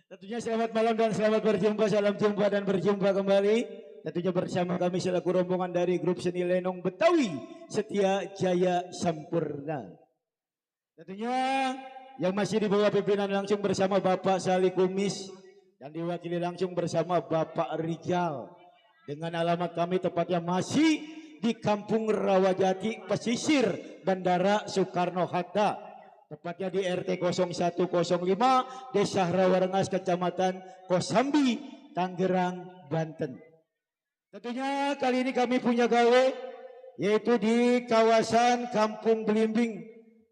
Tentunya selamat malam dan selamat berjumpa, salam jumpa dan berjumpa kembali. Tentunya bersama kami selaku rombongan dari grup seni Lenong Betawi Setia Jaya Sampurna. Tentunya yang masih di bawah pimpinan langsung bersama Bapak Sali Kumis dan diwakili langsung bersama Bapak Rijal. Dengan alamat kami tepatnya masih di Kampung Rawajati, pesisir Bandara Soekarno-Hatta. Tepatnya di RT 0105 Desa Rawarengas, Kecamatan Kosambi, Tangerang, Banten. Tentunya kali ini kami punya gawe yaitu di kawasan Kampung Belimbing.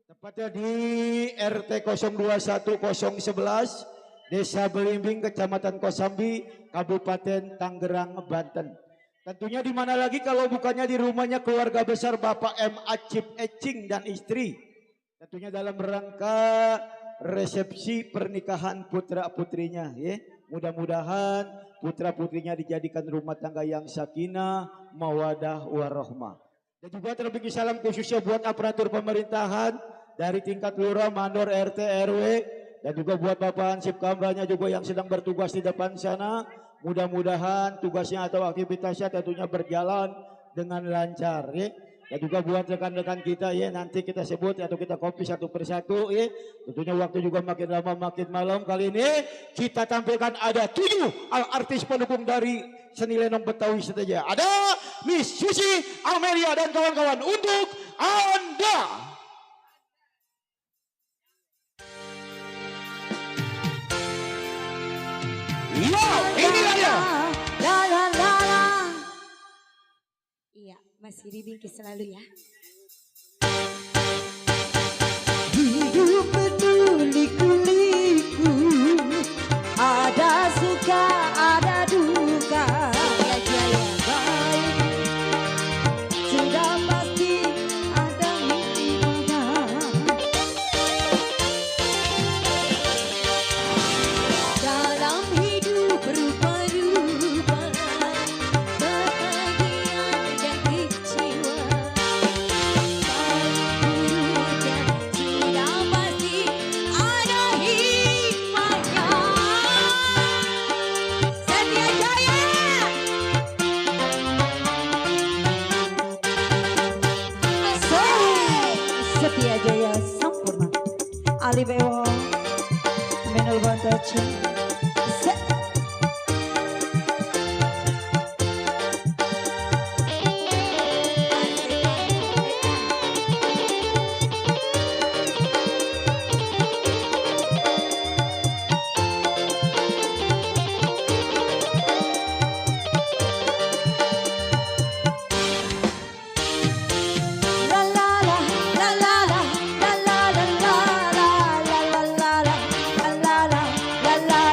Tepatnya di RT 021011 Desa Belimbing, Kecamatan Kosambi, Kabupaten Tangerang, Banten. Tentunya di mana lagi kalau bukannya di rumahnya keluarga besar Bapak M. Acip Ecing dan istri. Tentunya dalam rangka resepsi pernikahan putra putrinya, ya. Mudah-mudahan putra putrinya dijadikan rumah tangga yang sakinah, mawadah, warahmah. Dan juga terlebih salam khususnya buat aparatur pemerintahan dari tingkat lurah, mandor, RT, RW, dan juga buat Bapak Hansip Kambranya juga yang sedang bertugas di depan sana. Mudah-mudahan tugasnya atau aktivitasnya tentunya berjalan dengan lancar, ya. Dan juga buat rekan-rekan kita, ya, nanti kita sebut atau kita kopi satu persatu, ya. Tentunya waktu juga makin lama makin malam. Kali ini kita tampilkan ada 7 artis pendukung dari seni Lenong Betawi Setia. Ada Miss Susi, Amelia dan kawan-kawan untuk Anda. Yo, inilah dia. Iya, masih dibingkis selalu ya. Hidup liku-liku, ada suka, ada duka. Baik, sudah pasti ada hikmahnya. Dalam hidup berubah-ubah, kebahagiaan dan kecewa. Baik buruknya sudah pasti ada hikmahnya. Setia Jaya. Setia Jaya Sampurna. Ali Bewo Menul Bantaci. La la la la la la la la la la la la la la la.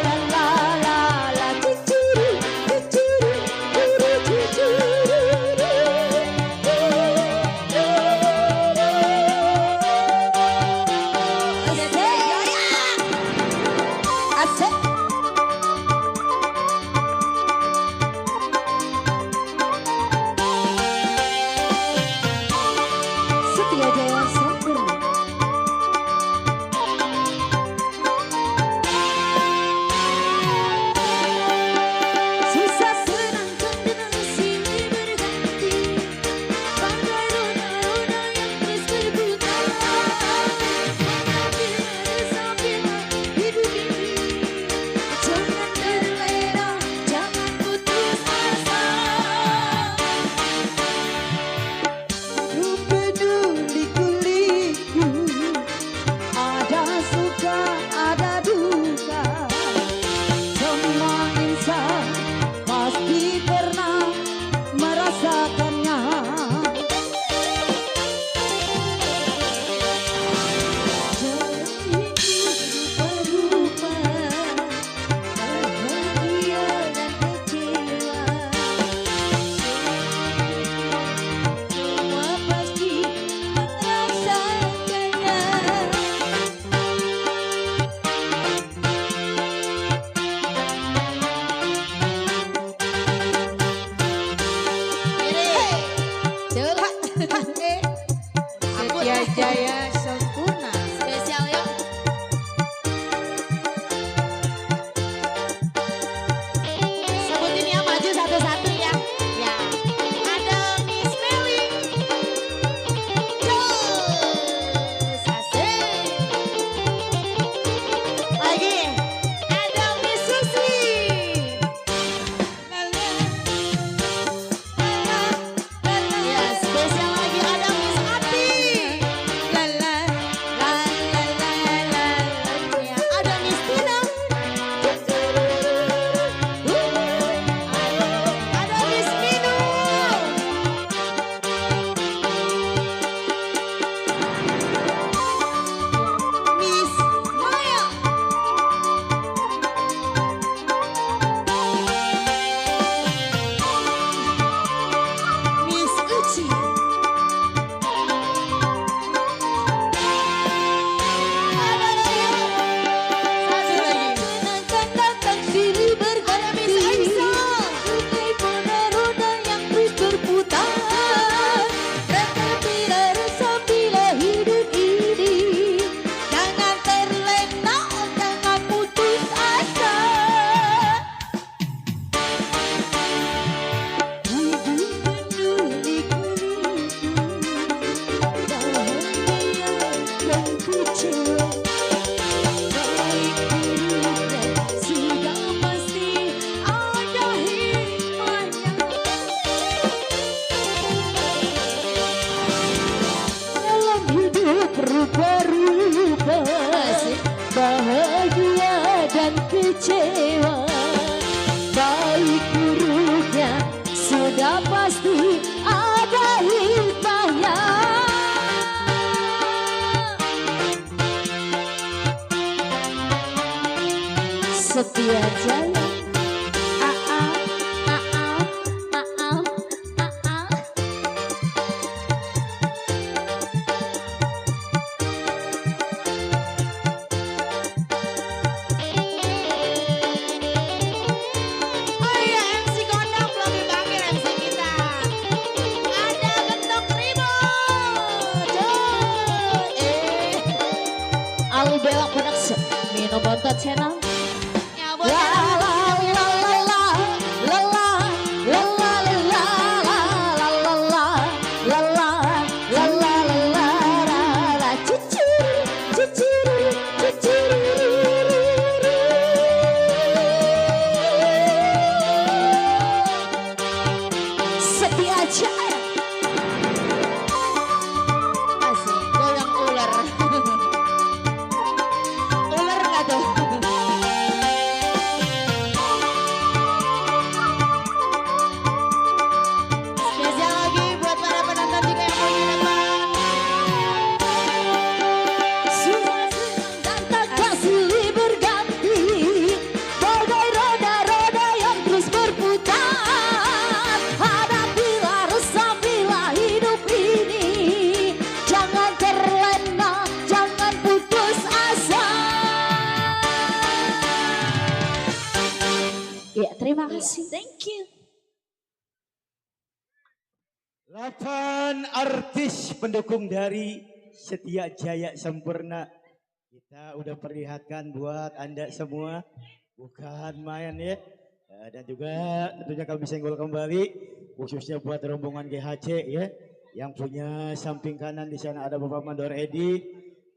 bahagia dan kecewa, baik buruknya sudah pasti ada hikmahnya. Setia Jaya. Oh iya, MC Kondok lebih panggil MC kita. Ada Gentok Ribut. Ali Bella Production, Mino Bontot Channel. Ya buat La la la la la la la la la la la la la la la la la la la la cucur cucur cucur. Setia Jaya. asik goyang ular. Ular nggak tuh? Spesial lagi buat para penonton juga yang mau di depan. Semua senang dan tak silih berganti, bagai roda-roda yang terus berputar. Hadapilah, resapilah hidup ini, jangan terlena, jangan putus asa. Ya, terima kasih. Thank you. 8 artis pendukung dari Setia Jaya Sempurna. Kita udah perlihatkan buat Anda semua, bukan main ya. Dan juga tentunya kami senggol kembali khususnya buat rombongan GHC ya, yang punya samping kanan di sana ada Bapak Mandor Edi,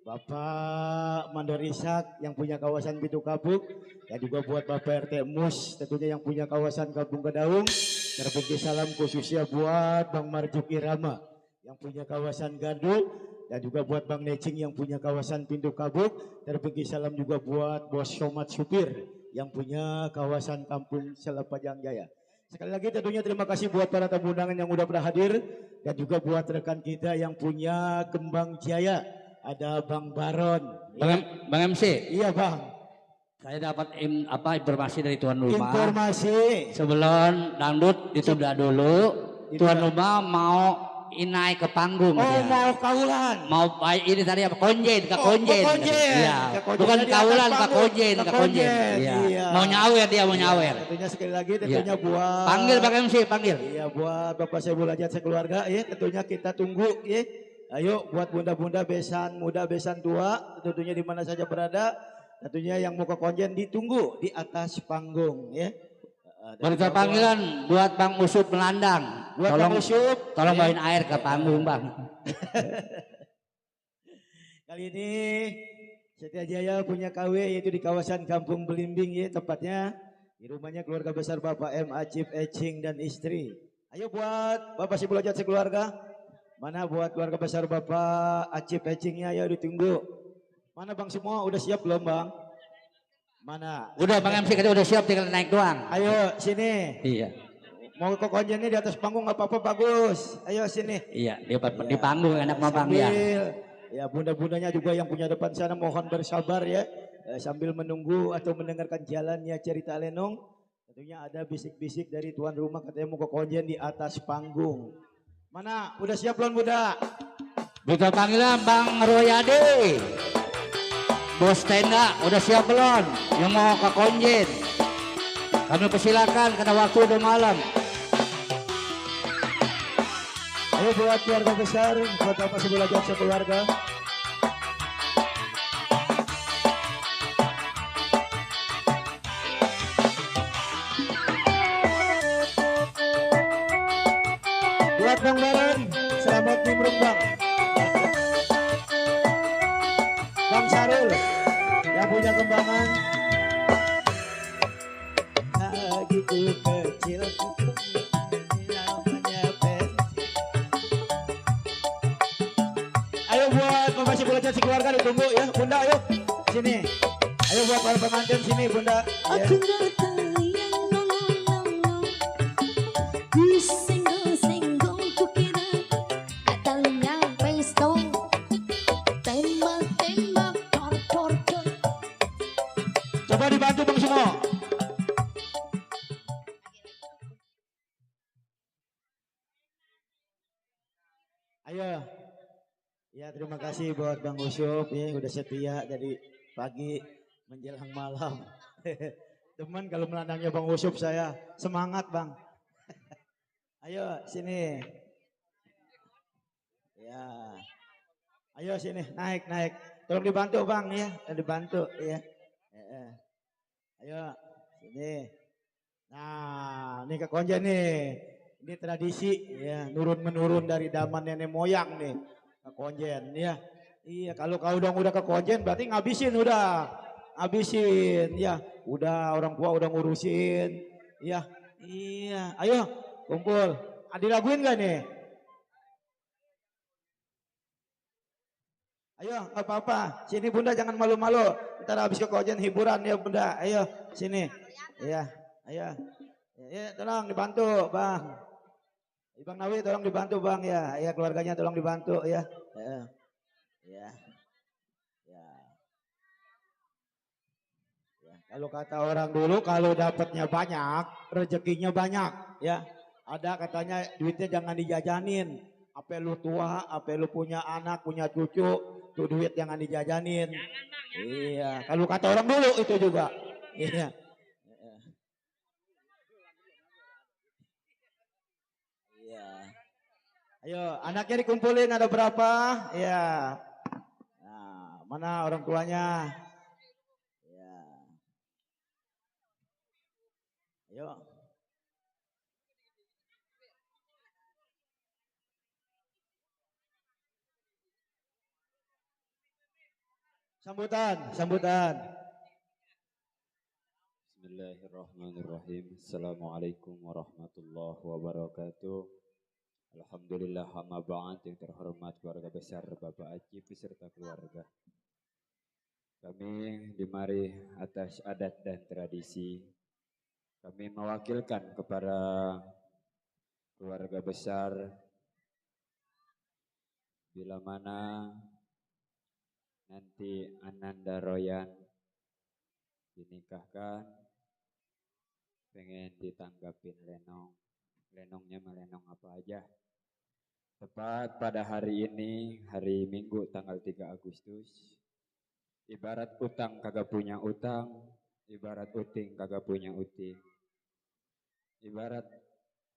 Bapak Mandor Ishak yang punya kawasan Pitu Kapuk, dan juga buat Bapak RT Mus tentunya yang punya kawasan Kampung Kedaung. Terpuji salam khususnya buat Bang Marjuk Irama yang punya kawasan Gardu, dan juga buat Bang Necing yang punya kawasan Pintu Kabuk. Terpuji salam juga buat Bos Somad Supir yang punya kawasan Kampung Selepajang Jaya. Sekali lagi tentunya terima kasih buat para tamu undangan yang udah pernah hadir, dan juga buat rekan kita yang punya Kembang Jaya. Ada Bang Baron. Bang MC, Iya Bang. saya dapat informasi dari tuan rumah. Informasi. Sebelum dangdut ditunda dulu, tuan rumah mau naik ke panggung. Oh dia. mau kaulan. Mau baik ini tadi apa? Konjen, ke Oh, konjen. ke konjen. Iya. Ke konjen. Bukan Jadi kaulan, atas ke panggung. konjen, Ke ke konjen. konjen, Iya. iya. Mau nyawer dia, mau nyawer. Tentunya sekali lagi Iya. tentunya buat Panggil Bang MC, panggil. Iya buat Bapak Sebul Ajat sekeluarga ya, tentunya kita tunggu ya. Ayo buat bunda-bunda besan muda besan tua tentunya di mana saja berada, tentunya yang mau ke konjen ditunggu di atas panggung ya. Dan Berita juga panggilan buat Bang Usup Melandang. buat Bang Usup. Tolong Ya. bawain air ke panggung, Bang. Kali ini Setia Jaya punya KW yaitu di kawasan Kampung Belimbing ya, tepatnya di rumahnya keluarga besar Bapak M. Acip Ecing dan istri. Ayo buat Bapak Sebul Ajat sekeluarga. Mana buat keluarga besar Bapak Acip Ecingnya, ayo ditunggu. Mana Bang semua udah siap belum Bang? Mana? Udah Bang MC kita udah siap, tinggal naik doang. Ayo sini. Iya. Mau ke konjennya di atas panggung nggak apa-apa bagus. Ayo sini. Iya, di panggung enak mah Bang Sambil, ya. ya bunda-bundanya juga yang punya depan sana mohon bersabar ya. Sambil menunggu atau mendengarkan jalannya cerita Lenong. Tentunya ada bisik-bisik dari tuan rumah katanya mau ke konjen di atas panggung. Mana? Udah siap belum Bunda? Berita panggilan Bang Royade. Bos tenda udah siap belum? Yang mau ke konjen. Kami persilakan karena waktu udah malam. Ayo buat keluarga besar, buat Bapak Sebul Ajat sekeluarga. Buat Bang Baron, selamat nimbrung Bang. Bang Sarul, yang punya kembangan. Gitu kecil, namanya pensil. Ayo buat Bapak Sebul Ajat sekeluarga ditunggu ya, Bunda ayo sini. Ayo buat para pengantin sini Bunda. Ya. Aku nggak tahu yang ngomong-ngomong, disenggol-senggol kukira atau nyampe stone, tembak-tembak tor. Coba dibantu Bang Sumo. Ayo. Ya terima kasih buat Bang Usup ya udah setia dari pagi menjelang malam. Teman kalau melandangnya Bang Usup saya semangat Bang. Ayo sini. Ya. Ayo sini naik. Tolong dibantu Bang ya, dibantu ya. Ayo sini. Nah, ini kekonjen nih. Ini tradisi ya, nurun menurun dari zaman nenek moyang nih. Kekonjen ya. Iya, kalau kau udah kekonjen berarti ngabisin udah. Ngabisin ya. Udah orang tua udah ngurusin. Ya. Iya, ayo kumpul. Adi laguin gak nih? Ayo, nggak apa-apa. Sini Bunda jangan malu-malu. Ntar habis kekonjen hiburan ya Bunda. Ayo, sini. Iya, ayo. Ya, tolong dibantu, Bang. Bang Nawi tolong dibantu, Bang ya. Ya, keluarganya tolong dibantu ya. Ya. Ya. Ya, kalau kata orang dulu kalau dapatnya banyak, rezekinya banyak, ya. Ada katanya duitnya jangan dijajanin. Apa lu tua, apa lu punya anak, punya cucu, tuh duit jangan dijajanin. Iya, kalau kata orang dulu itu juga. Iya. Iya. Ayo, anaknya dikumpulin ada berapa? Iya. Nah, mana orang tuanya? Ya. Ayo. Sambutan. Bismillahirrahmanirrahim. Assalamualaikum warahmatullahi wabarakatuh. Alhamdulillah amma ba'd yang terhormat keluarga besar Bapak Aji beserta keluarga. Kami dimari atas adat dan tradisi. Kami mewakilkan kepada keluarga besar bila mana nanti Ananda Royan dinikahkan pengen ditanggapin lenongnya melenong apa aja. Tepat pada hari ini, hari Minggu tanggal 3 Agustus, ibarat utang kagak punya utang, ibarat uting kagak punya uting. Ibarat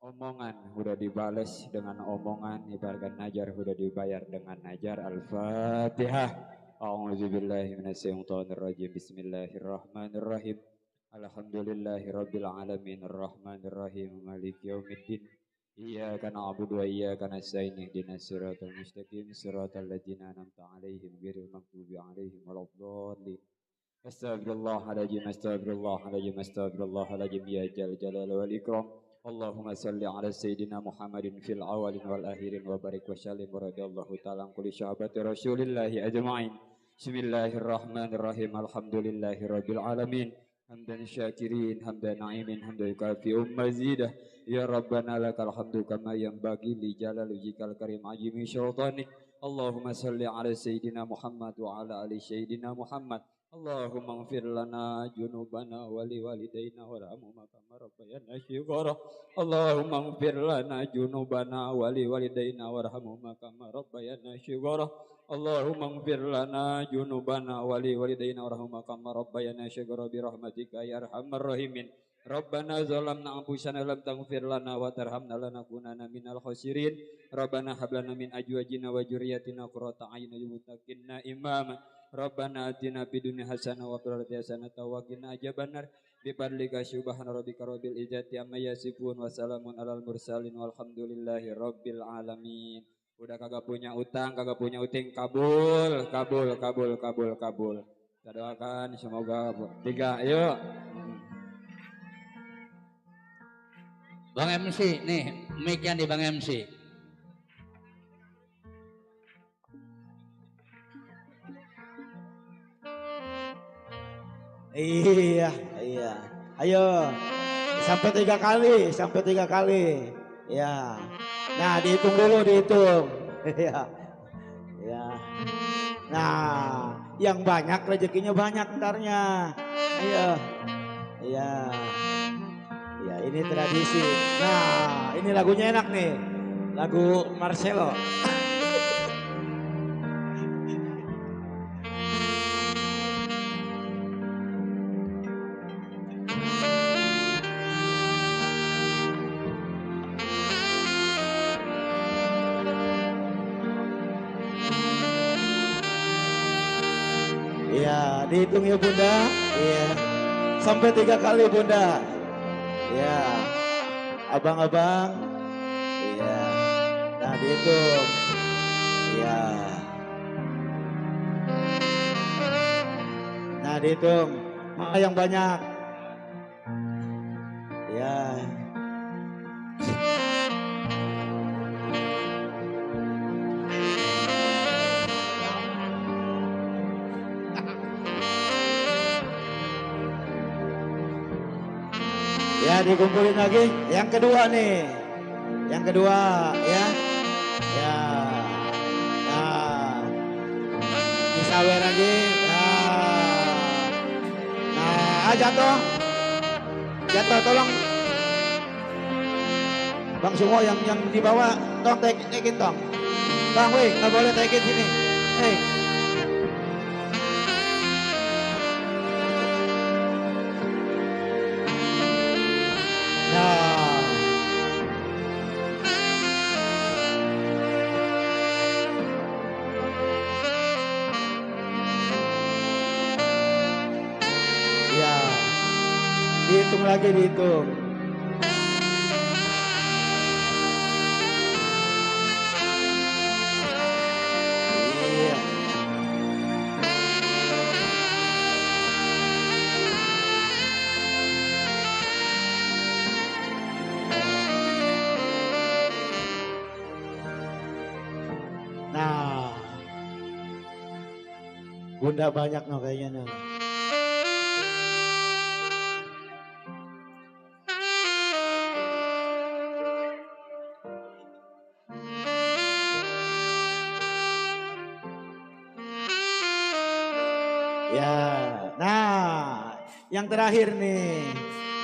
omongan udah dibales dengan omongan, ibarat najar udah dibayar dengan najar. Al-Fatihah. A'udzubillahi minasyaitonirrajim. Bismillahirrahmanirrahim. Alhamdulillahirabbil alamin arrahmanirrahim maliki yaumiddin. Iyyaka na'budu wa iyyaka nasta'in ihdinas siratal mustaqim siratal ladzina an'amta 'alaihim ghairil maghdubi 'alaihim waladdallin. Astaghfirullahaladzim ya jal jalal wal ikram. Allahumma salli ala sayyidina Muhammadin fil awalin wal akhirin wa barik wa sallim wa radiyallahu ta'ala kulli sahabati rasulillahi ajma'in. Bismillahirrahmanirrahim. Alhamdulillahi rabbil alamin. Hamdan syakirin, hamdan na'imin, hamdan kafi'um mazidah. Ya Rabbana lakal hamdu kama yanbaghi li jalali wajhikal karim ajimi syaitanik. Allahumma salli ala sayyidina Muhammad wa ala ali sayyidina Muhammad. Allahumma ighfir lana junubana wa li walidayna warhamhuma kama rabbayana shighara. Allahumma ighfir lana junubana wa li walidayna warhamhuma kama rabbayana shighara. Allahumma ighfir lana junubana wa li walidayna warhamhuma kama rabbayana shighara bi rahmatika ya arhamar rahimin. Rabbana zalamna anfusana lam taghfir lana wa tarhamna lanakunanna minal khasirin. Rabbana hab lana min azwajina wa dzurriyyatina qurrata a'yunin lil muttaqina imama. Rabbana atina fid dunya hasanah wa fil akhirati hasanah wa qina adzabannar. Bi fadlika subhana rabbika rabbil izzati amma yasifun wa salamun alal mursalin walhamdulillahi rabbil alamin. Udah kagak punya utang, kagak punya uting, kabul. Kita doakan semoga 3 yuk. Bang MC nih, mic yang di Bang MC. Iya, iya. Ayo. Sampai 3 kali, sampai 3 kali. Ya. Nah, dihitung dulu, dihitung. Iya. Ya. Nah, yang banyak rezekinya banyak entarnya. Ayo. Iya. Ya, ini tradisi. Nah, ini lagunya enak nih. Lagu Marcelo. Iya, dihitung ya Bunda. Iya. Sampai 3 kali Bunda. Iya. Abang-abang. Iya. Nah, dihitung. Iya. Nah, dihitung. Mana yang banyak? Iya. Ya, dikumpulin lagi. Yang kedua nih. Yang kedua ya. Ya. Nah. Disawer lagi. Nah. Nah, jatuh. Jatuh, tolong. Bang Sumo yang di bawah tong tekin tong. Bang, weh, nggak boleh tekin sini. Hei. Nah. Ya. Dihitung lagi, dihitung. Iya. Nah, Bunda banyak no kayaknya no. Ya, nah, yang terakhir nih,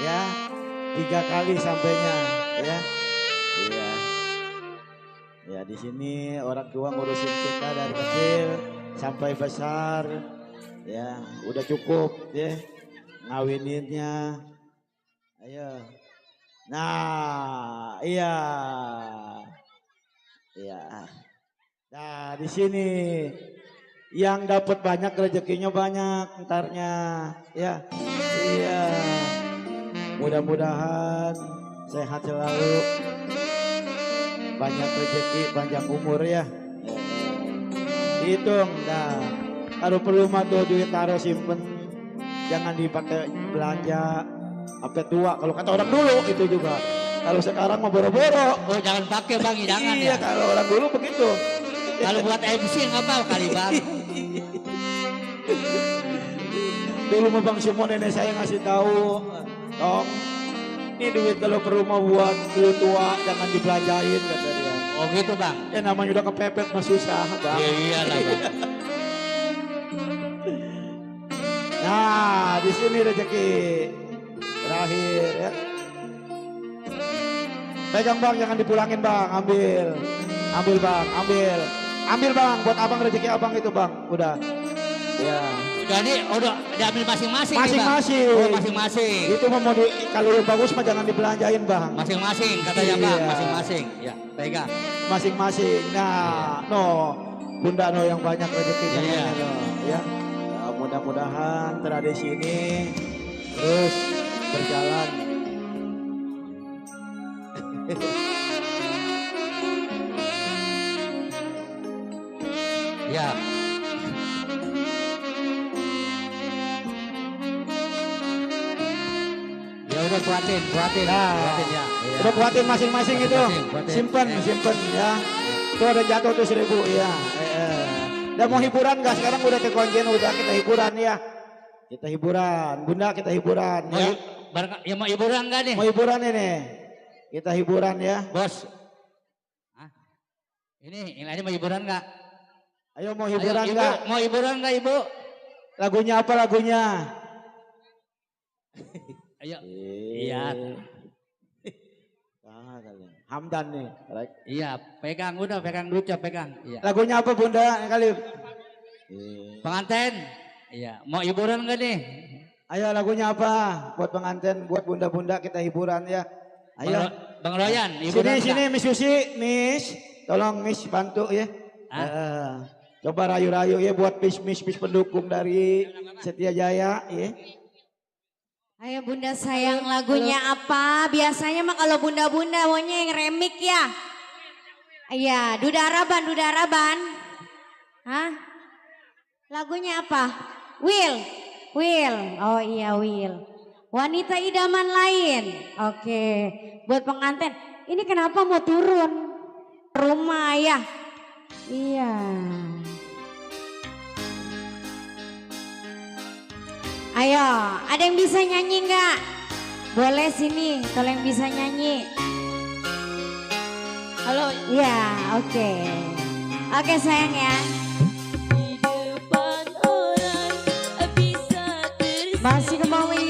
ya, 3 kali sampainya, ya, iya. Ya, di sini orang tua ngurusin kita dari kecil sampai besar, ya, udah cukup, ya, ngawininnya, ayo. Nah, iya, iya. Nah, di sini yang dapat banyak rezekinya banyak entarnya, ya, iya. Mudah-mudahan sehat selalu, banyak rezeki, panjang umur ya. Hitung, nah, kalau perlu mah tuh duit taruh simpen, jangan dipakai belanja sampai tua. Kalau kata orang dulu itu juga. Kalau sekarang mah boro-boro. Oh jangan pakai bang, jangan Iya, ya. kalau orang dulu begitu. Kalau buat MC nggak apa kali bang. Dulu mah Bang Sumo nenek saya ngasih tahu, Tong, ini duit kalau ke rumah buat dulu tua jangan dibelanjain kata dia. Oh gitu bang. Ya namanya udah kepepet mah susah Bang. Iya iya lah bang. Nah, di sini rezeki terakhir ya. Pegang Bang, jangan dipulangin Bang, ambil. Ambil Bang, ambil. Ambil Bang, buat abang rezeki abang itu Bang, udah. Ya. Jadi udah diambil masing-masing. nih, Bang? Masing-masing. Oh masing-masing. Itu mau kalau yang bagus mah jangan dibelanjain Bang. Masing-masing katanya bang, Iya. masing-masing. Ya pegang. Masing-masing. Nah, no, Bunda no yang banyak rezekinya Iya. no, ya. Nah, mudah-mudahan tradisi ini terus berjalan. Ya. Ya udah buatin, buatin, Nah, buatin ya. Iya. udah buatin masing-masing itu. Buatin. Simpen, Iya. simpen ya. Tuh ada jatuh tuh 1.000 ya. Udah mau hiburan nggak? Sekarang udah kekunjung, udah kita hiburan ya. Kita hiburan, Bunda kita hiburan Mau, ya. ya mau hiburan enggak nih? Mau hiburan ini. Kita hiburan ya. Bos. Hah? Ini mau hiburan enggak? Ayo mau hiburan Ibu, enggak? mau hiburan enggak Ibu? Lagunya apa lagunya? Ayo. Iya. Ah, kalian. Hamdan nih. Right. Iya, pegang udah, pegang dulu, pegang. Iya. Lagunya apa Bunda kali? Pengantin. Iya, mau hiburan enggak nih? Ayo lagunya apa? Buat pengantin, buat bunda-bunda kita hiburan ya. Ayo. Bang Royan, hiburan Sini Miss Susi, Miss. Tolong Miss bantu ya. Coba rayu-rayu ya buat Miss pendukung dari Setia Jaya ya. Ayo Bunda sayang lagunya apa? Biasanya mah kalau bunda-bunda maunya yang remik ya. Iya, Duda Araban. Hah? Lagunya apa? Will. Oh iya Will. Wanita idaman lain. Oke. Buat pengantin. Ini kenapa mau turun? Rumah ya. Iya. Ayo, ada yang bisa nyanyi nggak? Boleh sini, kalau yang bisa nyanyi. Halo, ya, oke. Oke sayang ya. Masih kembali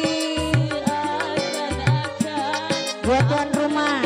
buat tuan rumah.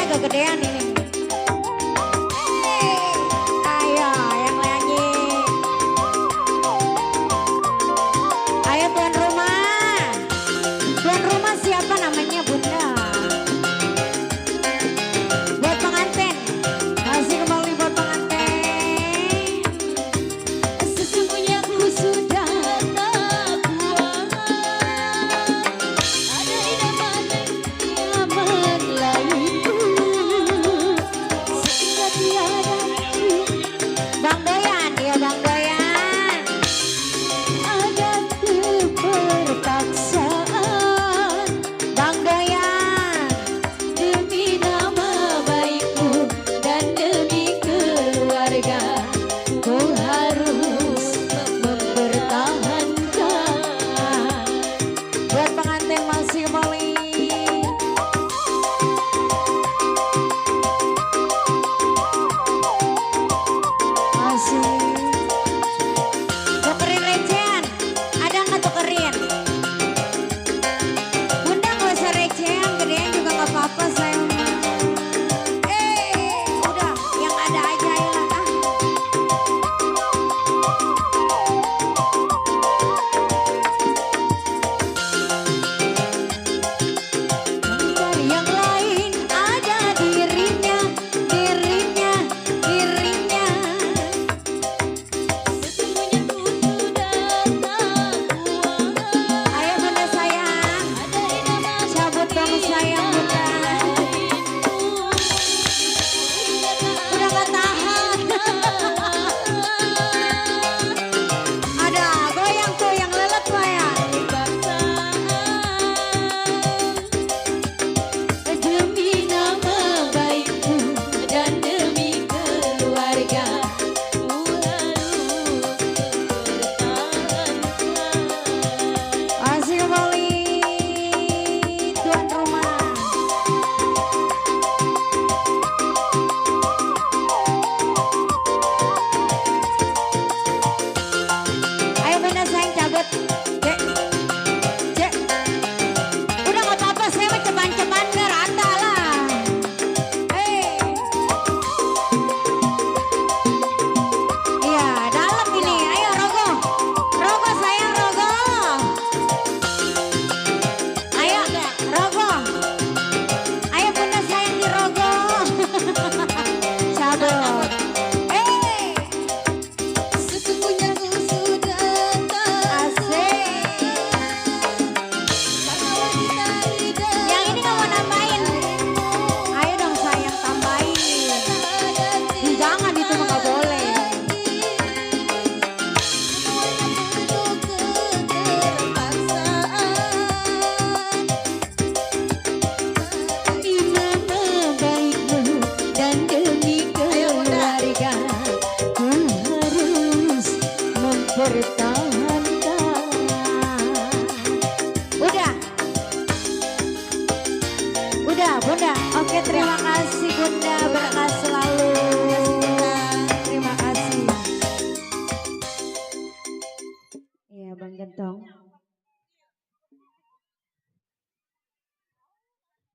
Kegedean ini. Ayo yang nyanyi. Ayo tuan rumah. Tuan rumah siapa namanya Bunda? Buat pengantin. Masih kembali buat pengantin. Sesungguhnya aku sudah tak kuat. Ada idaman lain. Bunda berkah selalu. Terima kasih. Iya Bang Gentong.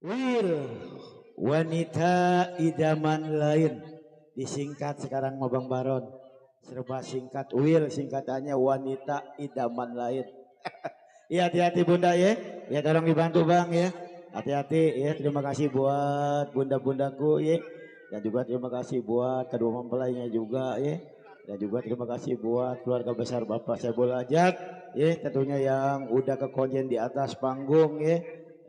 Will, wanita idaman lain. Disingkat sekarang mau Bang Baron. Serba singkat. Will singkatannya wanita idaman lain. Iya hati-hati Bunda ya. Ya tolong dibantu Bang ya. Hati-hati ya. Terima kasih buat bunda-bundaku ya. Dan juga terima kasih buat kedua mempelainya juga ya. Dan juga terima kasih buat keluarga besar Bapak Saiful Ajat ya. Tentunya yang udah kekonjen di atas panggung ya.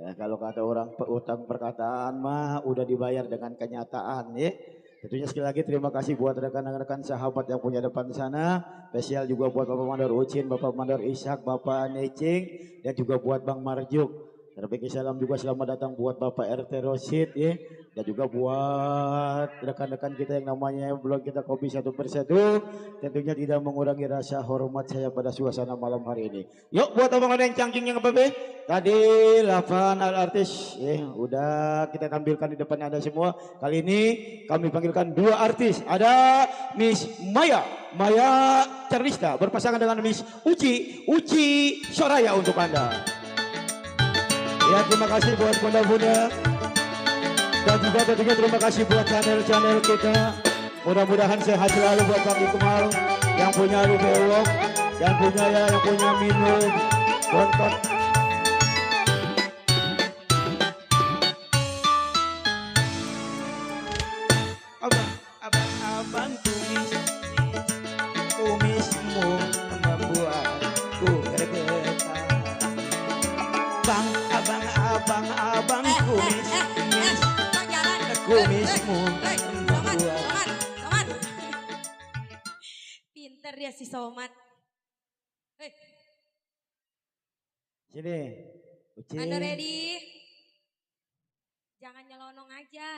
Ya, kalau kata orang utang perkataan mah udah dibayar dengan kenyataan ya. Tentunya sekali lagi terima kasih buat rekan-rekan sahabat yang punya depan sana. Spesial juga buat Bapak Mandor Ucin, Bapak Mandor Ishak, Bapak Necing, dan juga buat Bang Marjuk. Terbaik salam juga selamat datang buat Bapak RT Rosid ya. Dan juga buat rekan-rekan kita yang namanya blog kita kopi satu persatu. Tentunya tidak mengurangi rasa hormat saya pada suasana malam hari ini. Yuk buat abang ada yang cangkingnya apa be? Tadi 8 artis ya udah kita tampilkan di depan Anda semua. Kali ini kami panggilkan 2 artis. Ada Miss Maya Carlista berpasangan dengan Miss Uci Soraya untuk Anda. Ya terima kasih buat bunda-bunda. Dan juga tentunya terima kasih buat channel-channel kita. Mudah-mudahan sehat selalu buat Bang Iqmal yang punya Rubewok, yang punya minum bontot. Abang kumismu membuatku bergetar. Abang kumismu membuat. Somat. Pinter dia si Somat. Sini, Uci. Anda ready? Jangan nyelonong aja.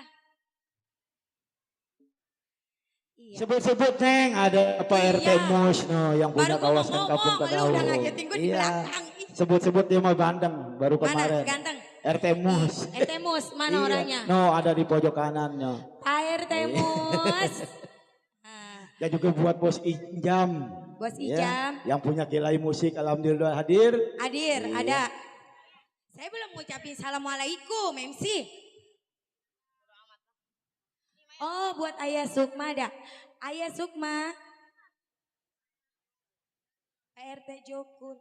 Iya. Sebut-sebut Neng, ada Pak RT Mus no, yang punya Baru gua kawasan mau Kampung ngomong, lu Kedaung. udah ngagetin gua di Iya. belakang. Sebut-sebut dia mah Bandeng baru Mana kemarin. ganteng? RT Mus. RT Mus, mana Iya. orangnya? No, ada di pojok kanan no. Pak RT Mus. Nah, Dan juga buat Bos Ijam. Bos Ya, Ijam. yang punya kilai musik alhamdulillah hadir. Hadir, Iya. ada. Saya belum ngucapin assalamualaikum, MC. Oh, buat Ayah Sukma ada. Ayah Sukma. PRT Jokun.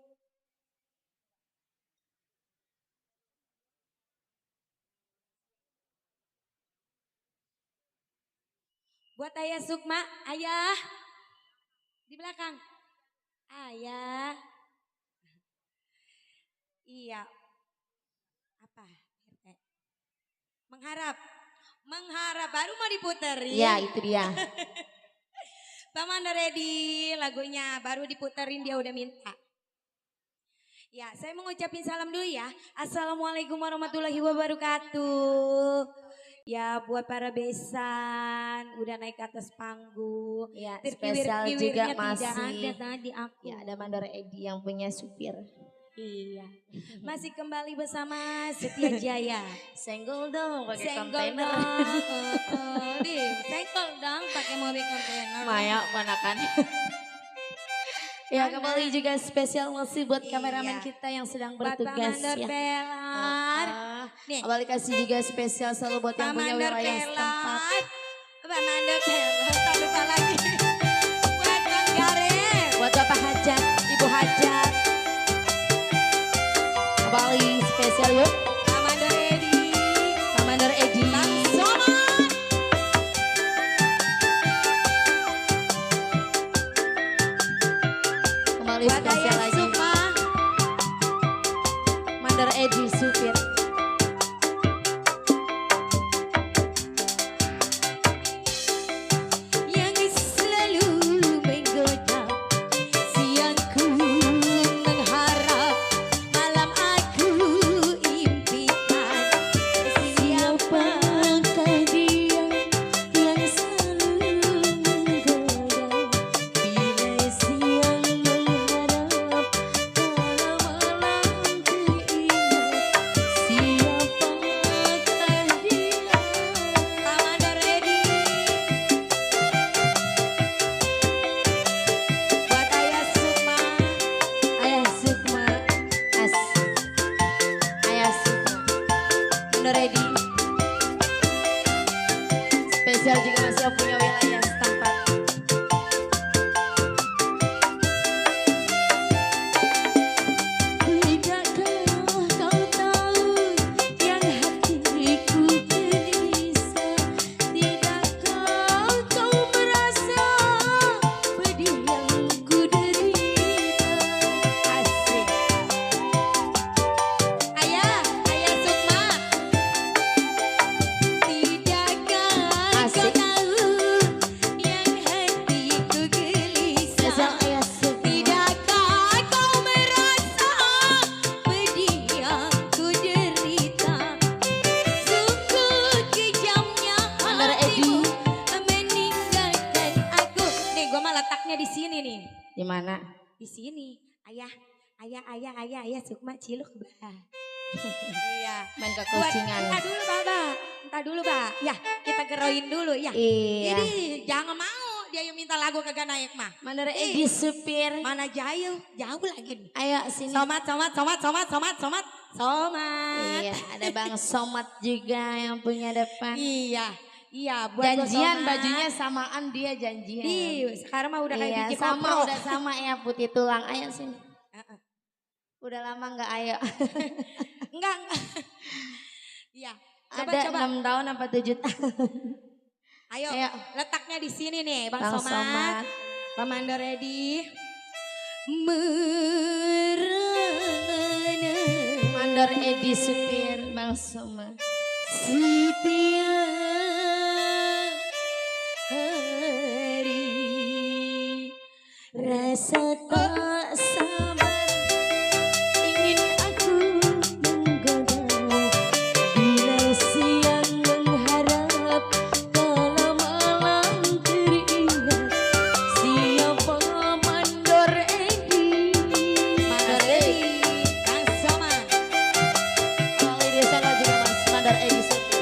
Buat Ayah Sukma, Ayah. Di belakang. Ayah. Iya. Apa? Mengharap. Mengharap baru mau diputerin. Ya itu dia. Pak Manda ready lagunya baru diputerin dia udah minta. Ya saya mau ngucapin salam dulu ya. Assalamualaikum warahmatullahi wabarakatuh. Ya buat para besan udah naik ke atas panggung. Ya Terkiwir-kiwirnya spesial juga tidak masih. ada tadi aku. Ya ada Mandor Edi yang punya supir. Iya. Masih kembali bersama Setia Jaya. Senggol dong pakai Senggol kontainer. dong. Senggol dong pakai mobil kontainer. Maya ponakan. Ya kembali juga spesial masih buat kameramen Iya. kita yang sedang Buat Pak bertugas Mandor ya. Pelar. Nih. Kembali kasih juga spesial selalu buat yang Pak punya Mandor wilayah setempat. Pelar. Pak Mandor Pelar. Tak lupa lagi. Buat Bang Gareth. Buat Bapak Hajat, Ibu Hajat. Kembali spesial yuk. Pak Mandor Edi. Pak Mandor Edi. Bang Somad. Kembali Buat spesial Ayah lagi. Sukma. Mandor Edi supir. Spesial juga masih yang punya wilayah setempat. Tidakkah kau tahu yang hatiku gelisah? Tidakkah kau merasa pedih yang ku derita? Asik. Ayah Sukma. Tidakkah Asik. kau tahu yang hatiku gelisah? Spesial ayah Sukma. Tidakkah kau merasa pedih yang ku derita? Sungguh kejamnya Mandar hatimu Edi. meninggalkan aku. Nih gua mah letaknya di sini nih. Di mana? Di sini. Ayah Sukma ciluk bah. Iya. Main ke Buat, kucingan. Entah dulu, Mbak. Ya, kita geroin dulu ya. Iya. Jadi jangan mau dia yang minta lagu kagak naik mah. Mandar Edi supir. Mana jauh lagi nih. Ayo sini. Somat. Iya, ada Bang Somat juga yang punya depan. Iya, buat gua Janjian Somat. bajunya samaan dia janjian. Sekarang mah udah kayak Iya, biji sama kopro. udah sama ya putih tulang. Ayo sini. Heeh. Udah lama nggak ayo. Enggak. Iya. Ada Coba. 6 tahun apa 7 tahun. Ayo, Ayo. letaknya di sini nih, Bang, Bang Somat. Somat. Pak Mandor ready. Merana. Mandar Edi supir Bang Somat. Setia hari rasa tak sabar ingin aku menggoda bila siang mengharap kala malam teringat siapa Mandor Edi. Mandor Edi. Bang Somat. Orang di sana juga Mas Mandor Edi supir.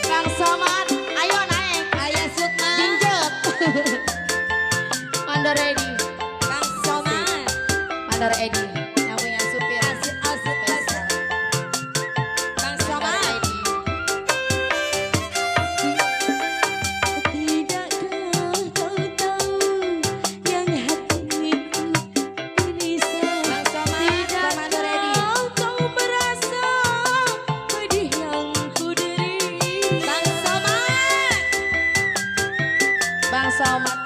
Bang Somat, ayo naik. Ayah Sukma. Jinjot. Mandor Edi. Bang Somat. Mandor Edi yang punya supir. Asik. Spesial. Bang Mandor Somat. Edi. Tidakkah kau tahu yang hatiku gelisah? Bang Somat. Pak Mandor Edi. Tidakkah kau merasa pedih yang ku derita? Bang Somat. Bang Somat,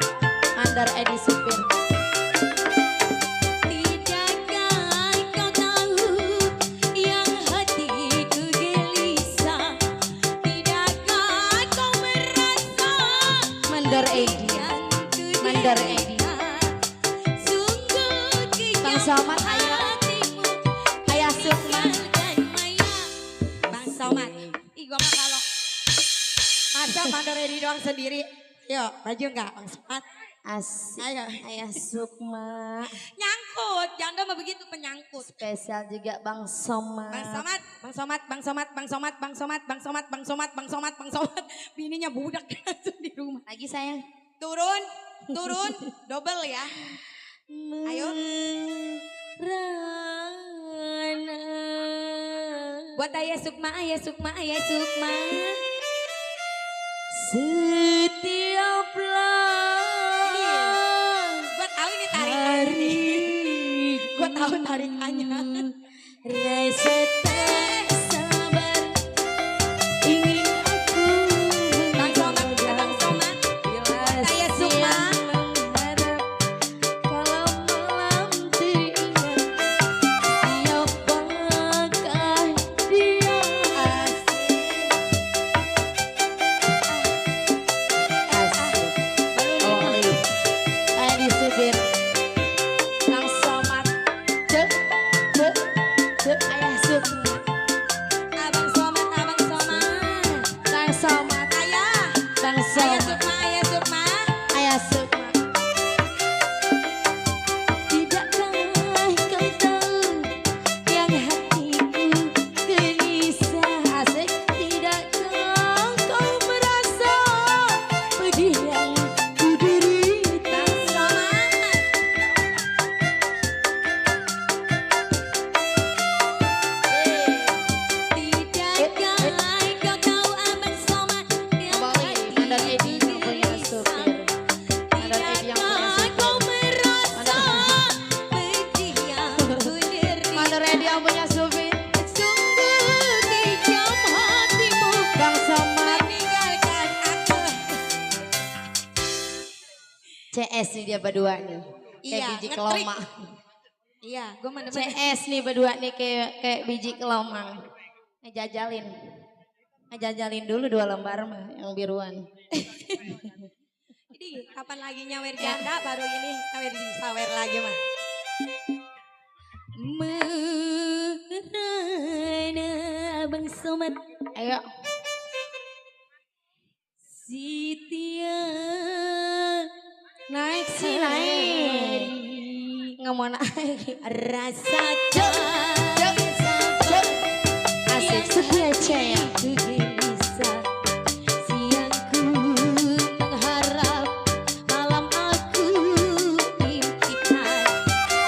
Mandor Edi supir. Tidakkah kau tahu yang hatiku gelisah? Tidakkah kau merasa Mandor Edi. yang ku Mandor derita? Sungguh Bang Somat, ayo. hatimu Ayah Sukma. meninggalkan maya. Bang Somat. Ih gua mah kalau masa Mandor Edi doang sendiri. Yuk, maju enggak Bang Somat? Asik. Ayo. Ayah Sukma. Nyangkut, janda mah begitu penyangkut. Spesial juga Bang Somat. Bang Somat. Bininya budak di rumah. Lagi sayang. Turun, double ya. Ayo. Rana. Buat Ayah Sukma. Setiaplah Gue tahu ini tarikannya. Gue tahu tarikannya. rasa tak sabar ingin aku Bang Somat. bila Ayah Sukma. siang mengharap kalau malam teringat siapakah dia. Asik. Ayah disupir Bang Somat. Cek. Ayah Sukma. Abang Somat. Bang Somat. Ayah. Bang Ayah Somat. Sukma. Ayah Sukma. Tidakkah kau tahu yang hatiku gelisah? Asik. Tidakkah kau merasa pedih yang ku derita? Bang Somat. Tidakkah kau tahu Abang Somat CS nih dia berdua nih. Kayak Iya, biji ngetrik. kelomang. Iya, gue mana CS nih berdua nih kayak biji kelomang. Ngejajalin. Ngejajalin dulu 2 lembar mah yang biruan. Jadi kapan lagi nyawer janda baru ini nyawer di sawer lagi mah. Merana Abang Somad. Ayo. Sitia. Naik sih naik. Nggak mau naik. Rasa Asik setia caya. gelisah siangku mengharap malam aku impikan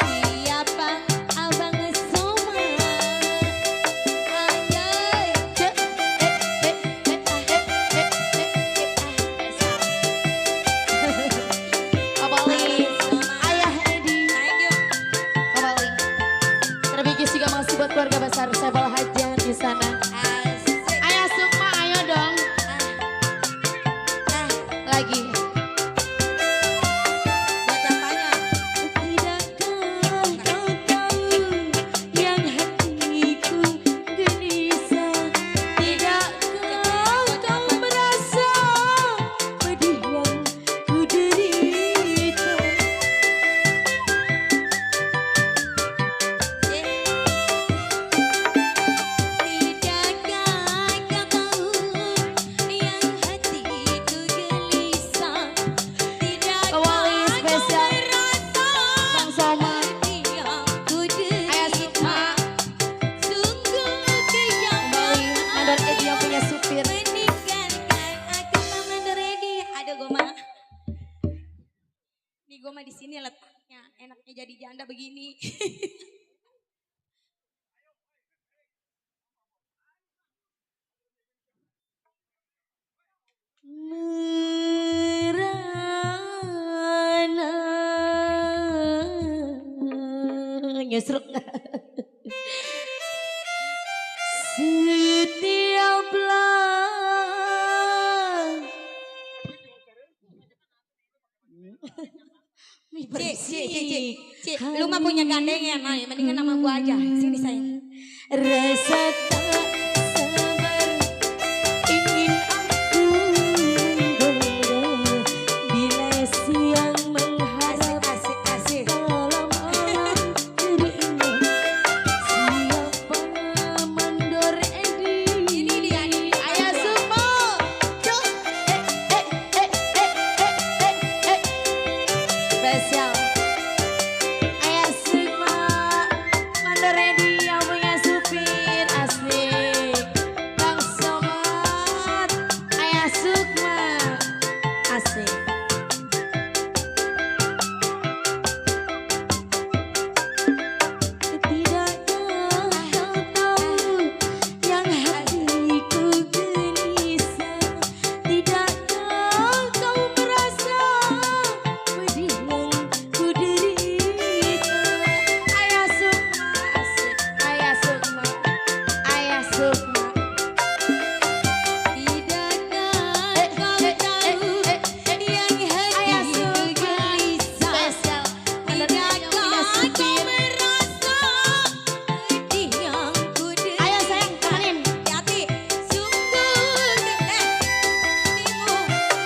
siapa abang Somad anjay Kembali. Ayah Edi. naik yuk Kembali. Terbigis juga masih buat keluarga besar Sebel Hajat di sana. asik Ayah Sukma, ayo dong. Lagi. buat apanya Tidakkah kau tahu yang hatiku gelisah? Tidakkah kau merasa pedih yang ku derita? Tidakkah kau tahu yang hatiku gelisah? Tidakkah Kembali kau spesial merasa Bang Somad. pedih yang ku Ayah Sukma. derita? Sungguh Kembali Mandor Edi yang punya supir. meninggalkan aku Paman Doredi. Aduh gue mah. Nih gue mah di sini letaknya. Enaknya jadi janda begini. Merana nyesruk setiaplah Cik, lu mah punya gandengan, mendingan sama gua aja. Sini sayang. rasa tak sabar ingin aku menggoda bila siang mengharap Asik, asik. malam-malam teringat siapa Mandor Edi. Ini dia, ini dia. Ayah Sukma. Cuk. Spesial. Ayah Sukma. Mandor Edi yang punya supir asik. Bang Somad. Ayah Sukma. Asik. Tidakkah kau tahu yang hatiku gelisah? Tidakkah kau merasa pedih yang ku derita? Ayah Sukma, asik. Ayah Sukma, Ayah Sukma. Tidakkah kau tahu yang Ayah hatiku Sukma. gelisah? Spesial. Mandor Edi yang punya Tidakkah kau supir. merasa pedih yang ku derita? Ayo sayang, temenin. Hati, sungguh hatimu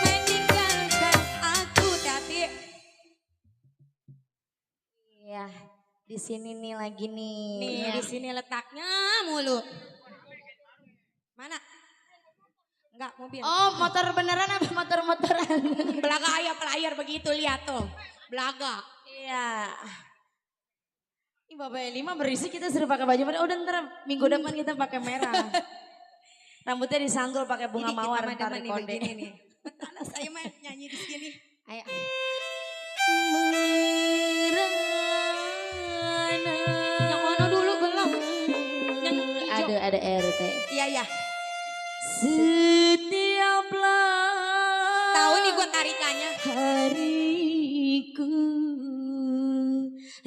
meninggalkan aku, Tati. Iya, di sini nih lagi nih. Nih Iya. di sini letaknya mulu. Mana? Enggak mobil. Oh, motor beneran apa motor-motoran? Belaga ayah pelayar begitu lihat tuh. Belaga. Iya. Ini Bapak Eli mah berisik kita suruh pakai baju merah. Udah ntar minggu depan kita pakai merah. Rambutnya disanggul pakai bunga Ini kita mawar mah ntar demen nih konde. begini nih. Anak saya mah nyanyi di sini. Ayo. Yang mana dulu belum? Yang hijau. Ada RT. Iya iya. Setiaplah Tahu nih gua tarikannya. hariku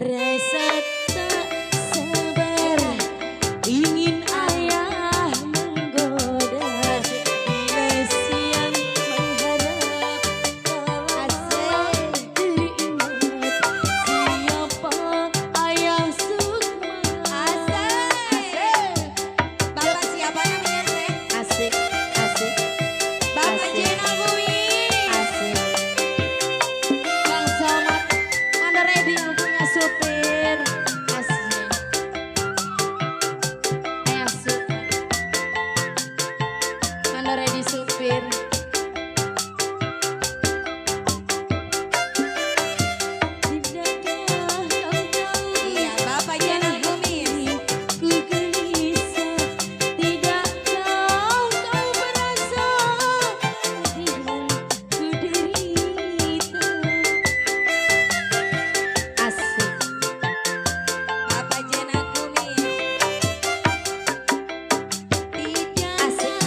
rasa tak sabar ingin ayah menggoda bila siang mengharap malam supir. Iya, Bapak Jenal Kumis. Ku gelisah, tidakkah kau merasa dengan ku derita. Asik. Bapak Jenal Kumis. Asik.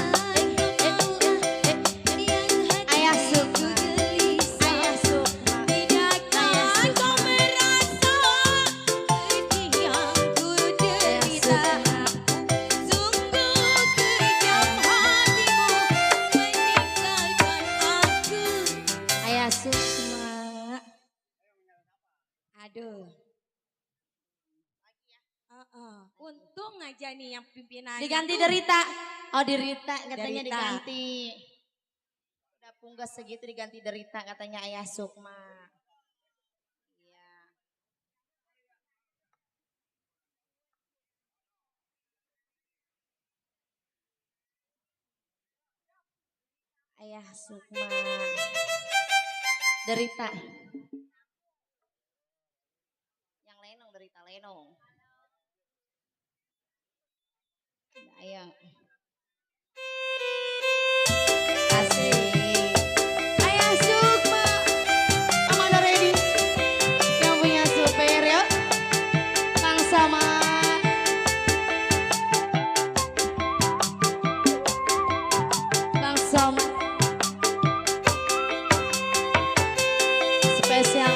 Ayah suka, ayah suka. Tidakkah kau merasa sedih yang ku derita? Sungguh kejam hatimu meninggalkan aku. Ayah Sukma. Aduh. Untung aja nih yang pimpinannya Diganti tuh derita. Oh derita katanya Derita. diganti. Udah punggas segitu diganti derita katanya Ayah Sukma. Iya. Ayah Sukma. Derita. Yang lenong derita lenong. Ayah. Asik. Ayah Sukma. Amanda ready. Yang punya supir ya. Kang Sama. Kang Sama. Spesial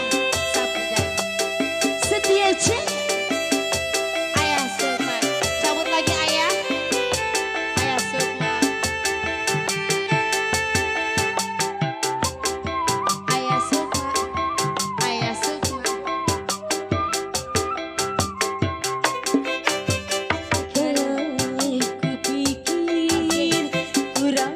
Sapu Jaya. Setia Cek. Ayah Sukma. Cabut lagi ayah. Ayah Sukma. Ayah Sukma. Ayah Sukma. Kalau ku pikir kurang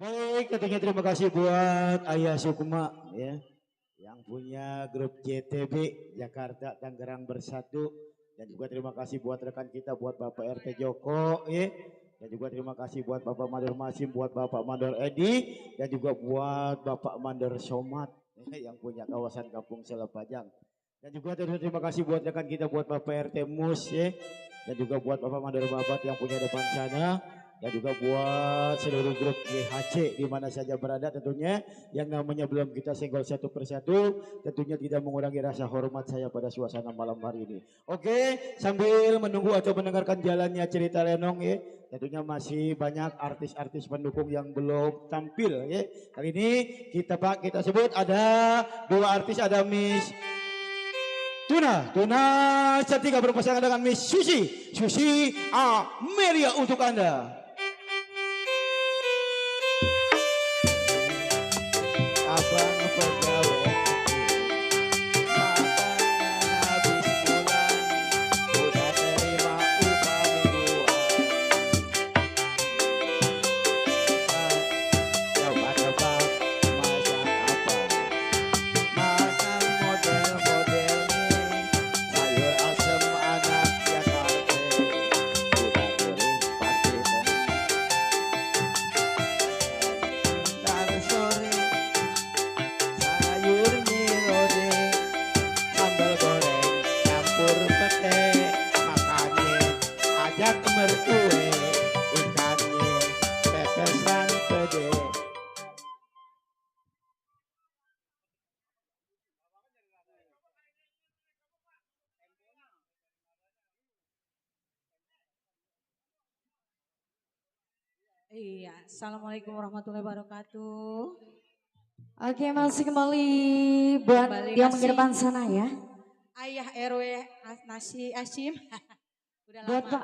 Baik, tentunya terima kasih buat Ayah Sukma ya, yang punya grup JTB Jakarta Tangerang Bersatu, dan juga terima kasih buat rekan kita buat Bapak RT Joko ya, dan juga terima kasih buat Bapak Mandor Masim, buat Bapak Mandor Edi, dan juga buat Bapak Mandor Somat ya, yang punya kawasan Kampung Selepajang, dan juga terima kasih buat rekan kita buat Bapak RT Mus ya, dan juga buat Bapak Mandor Babat yang punya depan sana. Dan juga buat seluruh grup GHC di mana saja berada, tentunya yang namanya belum kita senggol satu persatu, tentunya tidak mengurangi rasa hormat saya pada suasana malam hari ini. Oke, sambil menunggu atau mendengarkan jalannya cerita Lenong ya, tentunya masih banyak artis-artis pendukung yang belum tampil ya. Kali ini kita sebut ada dua artis, ada Miss Tuna Cantika berpasangan dengan Miss Susi Amelia untuk Anda. Abang pegawai makanan habis pulang, udah terima upah mingguan. Coba-coba masak apa? Makan model-model nih, sayur asem anak Jakarta. Udah gurih pasti ntar sore sayur mirode, sambal goreng campur pete, makannya ajak mertue, ikannya pepesan pede. Iya, assalamualaikum warahmatullahi wabarakatuh. Oke, masih kembali buat Kembali yang masih. mengedepan sana ya. Ayah RW Nasi Asim. Udah Buat lama. Pak.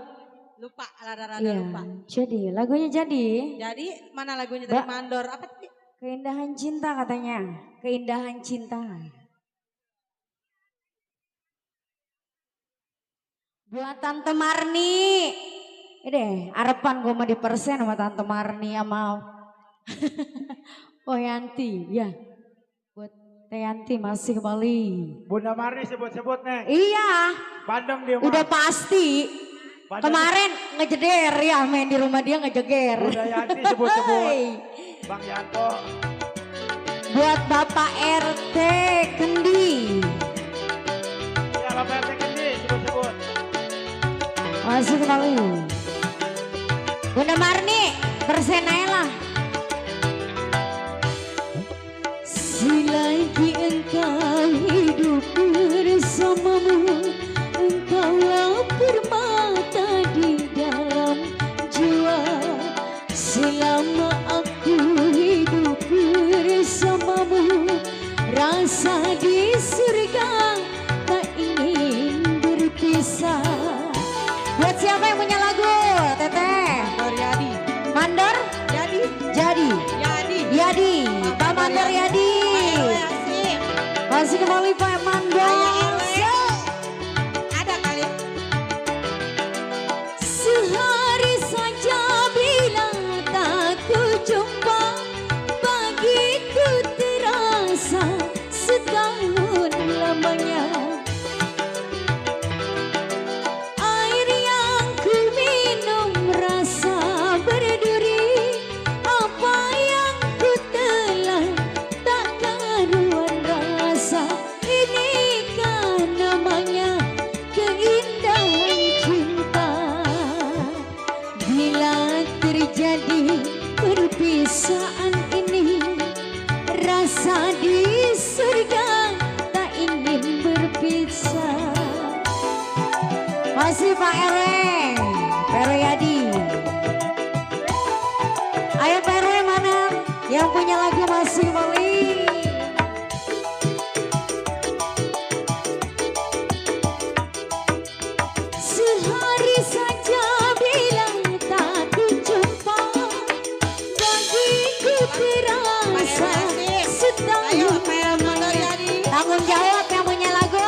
Lupa, rada-rada Iya, lupa. jadi lagunya jadi Jadi mana lagunya dari Mbak. Mandor? Apa tadi? Keindahan Cinta katanya. Keindahan Cinta. Buat Tante Marni. Ini deh, harapan gue mau dipersen sama Tante Marni sama Poyanti. Ya, buat Teh Yanti masih kembali. Bunda Marni sebut-sebut nih, Iya, Bandung dia udah mah. pasti. Bandung. Kemarin ngejeder ya, main di rumah dia ngejeger. Bunda Yanti sebut-sebut, Hai. Bang Yanto. Buat Bapak RT Kendi. Ya Bapak RT Kendi sebut-sebut. Masih kembali. Bunda Marni, persen aja lah. Selagi engkau hidup bersamamu, engkaulah permata di dalam jiwa. Selama aku hidup bersamamu, rasa di surga tak ingin berpisah. Buat siapa yang punya lagu, Teteh? Mandor Yadi. Mandor? Yadi. Jadi. Yadi. Pak Mandor Yadi. RW Asim. Masih kembali Pak Mandor. Ada kali. Sehari saja bila tak ku jumpa, bagiku terasa setahun lamanya. Air yang ku minum rasa berduri, apa yang ku telan tak karuan rasa. Inikah namanya keindahan cinta. Bila terjadi perpisahan ini, rasa di surga tak ingin berpisah. Masih Pak RW, Pak RW Yadi. Ayo Pak RW mana yang punya lagu masih kembali. Sehari saja bila tak ku jumpa, bagiku terasa Ayo setahun Pak Mandor lamanya. Yadi. Tanggung jawab yang punya lagu.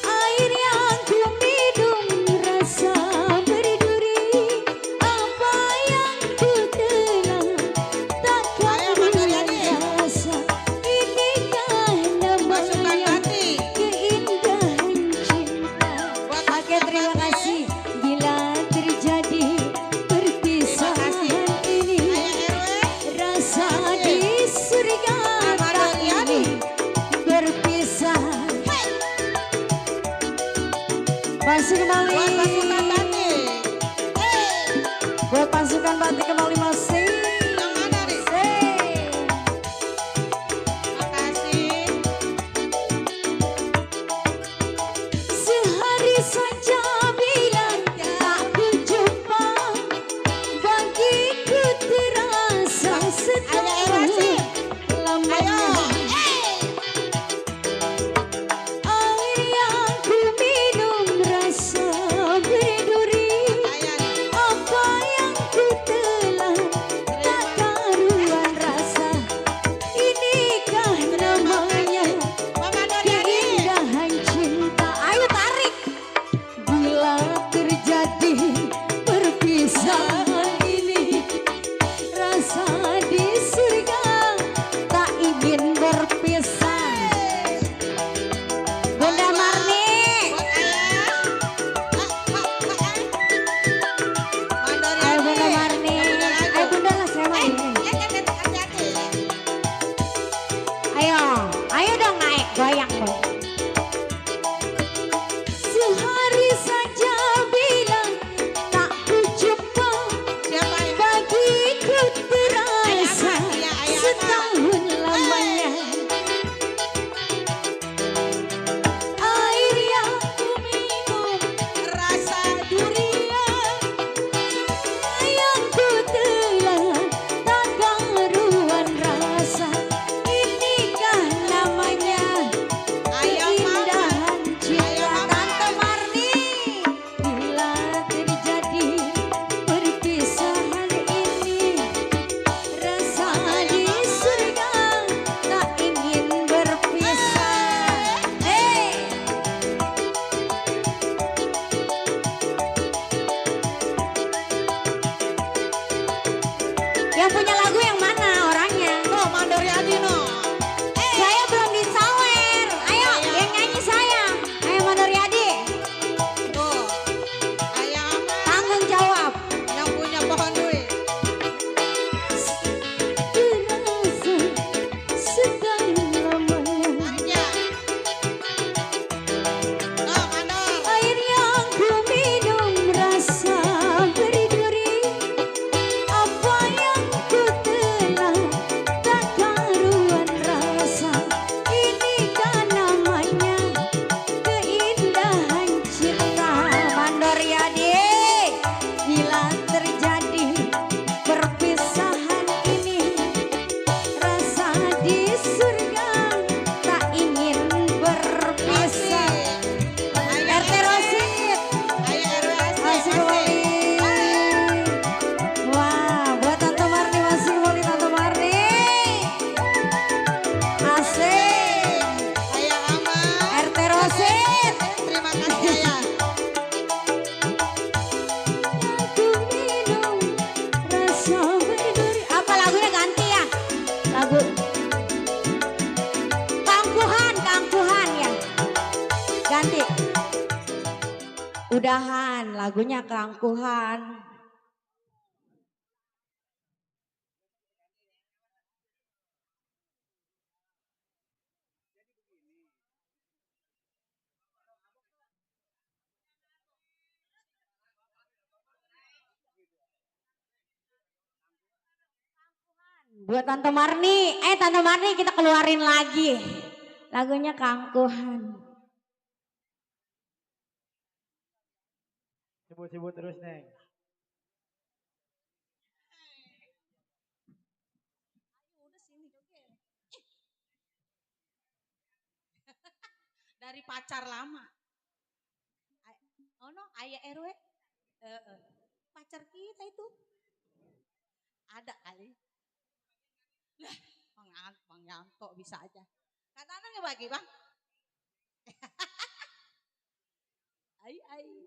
Air yang ku minum rasa berduri, apa yang ku telan berpisah. Masih kembali Buat pasukan batik. buat pasukan batik kembali masih. Yang mana nih? Makasih. Sehari saja bilang tak berjumpa, bagiku terasa setahun lamanya. Air yang ku minum rasa berduri, Ayah nih. apa yang ku telan tak karuan rasa. Inikah namanya Mama Noriani. keindahan cinta. Ayo tarik. Bila terjadi perpisahan ini, rasa di surga tak ingin berpisah. Bunda Marni, Buat ayah. ayo Bunda Marni, ayo Bunda lah saya mau ini. Hati-hati. Ayo dong naik goyang dong. Sehari saja bilang tak ku jumpa, Siapa ini? bagiku terasa Ayah, ayah, setahun lamanya. Air yang ku minum Rasa durian. yang ku telan tak karuan rasa. Inikah namanya Ayah mama. keindahan cinta. Ayo, Mama. Tante Marni, bila terjadi perpisahan ini, rasa di surga tak ingin berpisah. Yang punya lagu yang mana orangnya? No, Mandoriani no. Saya belum disawer. Ayo, yang nyanyi saya. Ayo Mandoriadi, Tuh. Ayah ama tanggung jawab. yang punya pohon duit. Terasa setahun lamanya. Aja. No, Mandor. Air yang ku minum rasa berduri, apa yang ku telan tak karuan rasa. Inikah namanya keindahan cinta. Mandoriadi, bila terjadi perpisahan ini, rasa di surga tak ingin berpisah. RT Rosid, Ayah RWSC. masih kembali. Wah, buat Tante Marni masih kembali Tante Marni. Asik. Ayah ama. RT Rosid. Terima kasih ayah. Aku minum rasa berduri. Apa lagunya ganti ya? Lagu Kangkuhan ya. Ganti. Udahan, lagunya Kangkuhan. Buat Tante Marni, Tante Marni kita keluarin lagi. Lagunya Kangkuhan. Sebut-sebut terus, Neng. Dari pacar lama. Oh no, ayah RW. Pacar kita itu. Ada kali. Lah, Bang Yanto bisa aja. Kata anak ngebagi, Bang. Ai.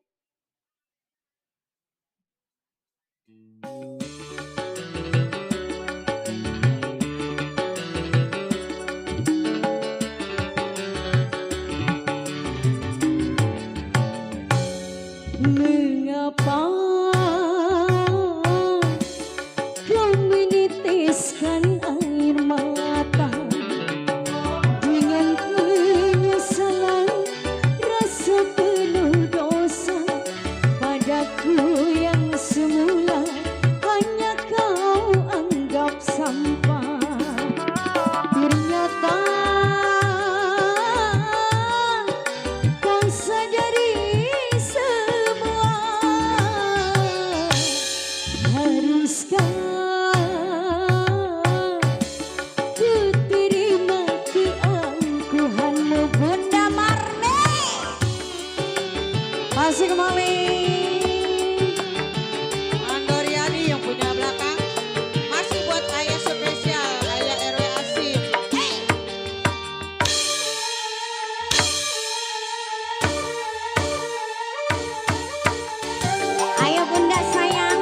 Mengapa kau menitiskan air mata dengan Masih kembali. Andoriani yang punya belakang. Masih buat ayah spesial, ayah RW Asim. Ayo bunda sayang.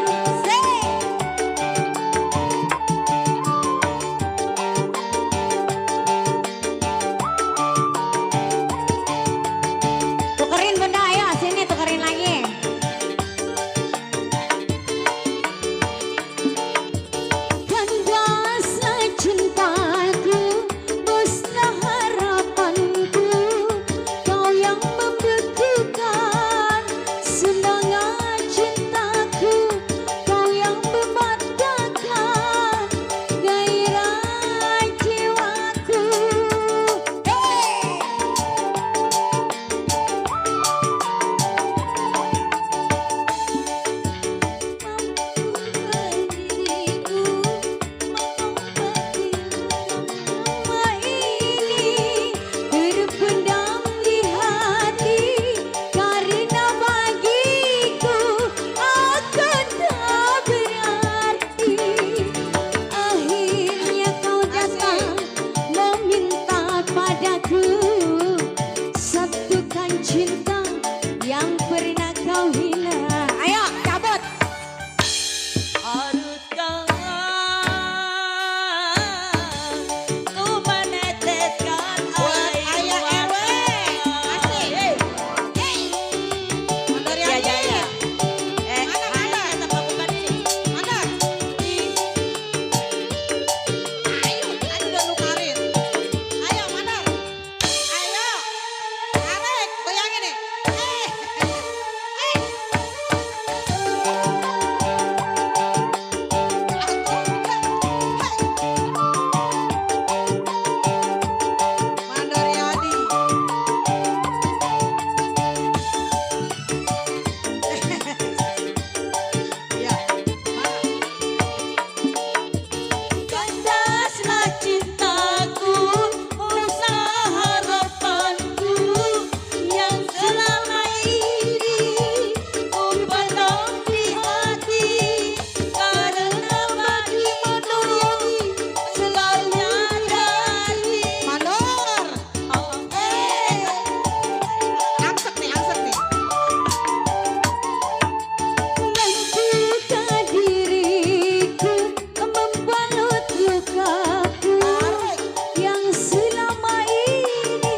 Tukerin bunda, ayo sini tukerin lagi. Kandaslah cintaku, musnah harapanku, kau yang membekukan semangat cintaku, kau yang mematahkan gairah jiwaku. Diriku mengobati luka ini terpendam di hati, karena bagiku akan tak berarti. Akhirnya kau datang meminta padaku, satukan cinta yang pernah kau hina. Ayo cabut. Haruskah ku meneteskan air mata? Asik. Andoriani. Mana? Kita bukan ini. Mana? Ayo, tadi udah nukarin. Ayo, mana? Ayo. Tarik, goyangin nih. Mandoriani. Ya, mana? Kandaslah cintaku, usaha harapanku, yang selama ini ku pendam di hati, karena bagimu selalu nyadari. Mandor. Angsek nih, angsek nih. Membuka diriku, membalut lukaku yang selama ini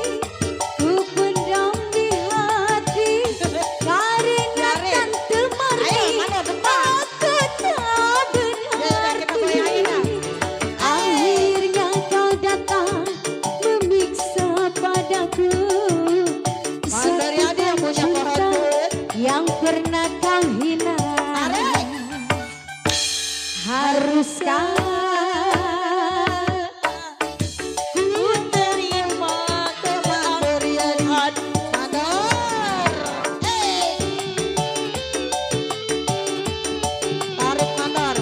ku pendam di hati, karena tante Marni Ayo, mana depan? aku tak Kita goyangin dah. berarti. Akhirnya kau datang memiksa padaku, Mandoriani yang punya satukan pohon cinta duit. yang pernah kau hina. Tarik. Haruskah Ku terima kemandoran Mandor. Tarik Mandor.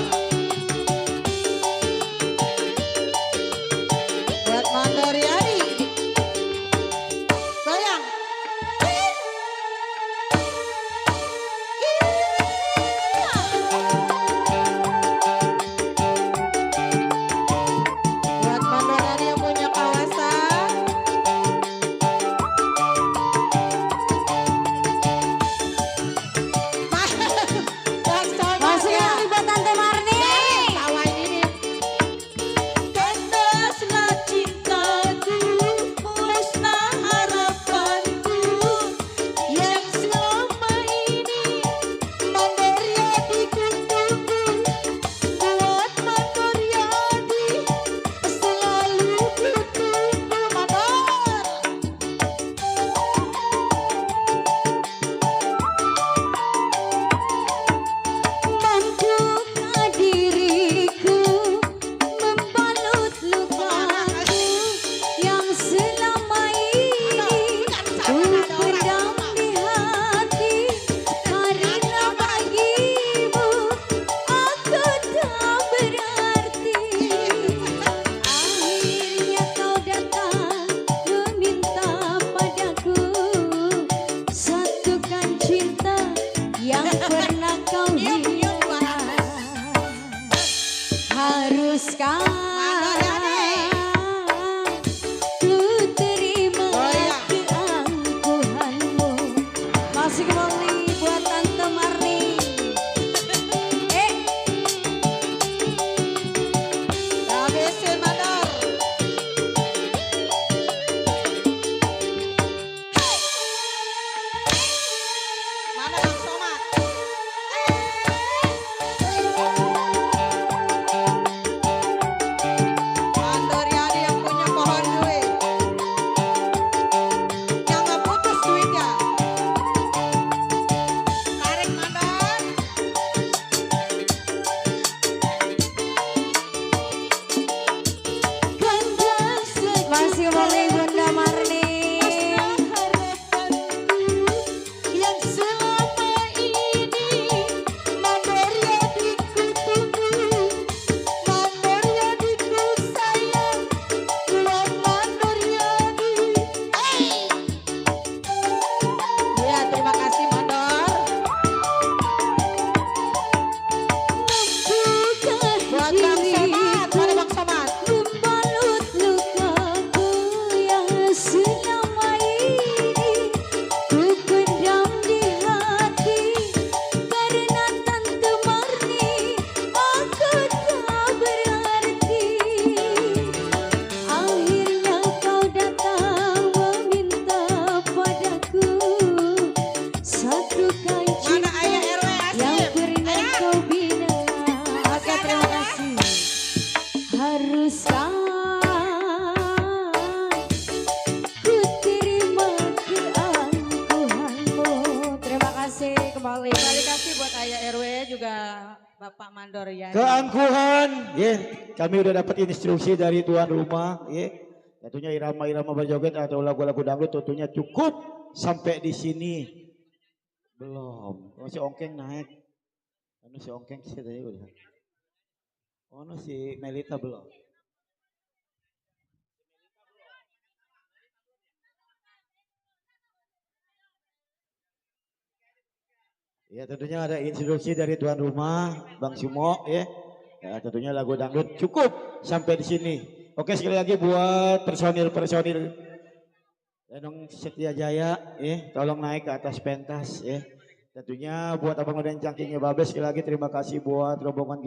Buat Mandoriani. Goyang. buat Ayah RW juga Bapak Mandor ya. Keangkuhan, ya. Kami udah dapat instruksi dari tuan rumah, ya. Tentunya irama-irama berjoget atau lagu-lagu dangdut tentunya cukup sampai di sini. Belum, masih ongkeng naik. Si ongkeng sih tadi udah. Si Melita belum. Ya tentunya ada instruksi dari tuan rumah Bang Sumo ya. Ya tentunya lagu dangdut cukup sampai di sini. Oke sekali lagi buat personil Lenong Setia Jaya ya, tolong naik ke atas pentas ya. Tentunya buat abang dan cangkingnya Babes sekali lagi terima kasih buat rombongan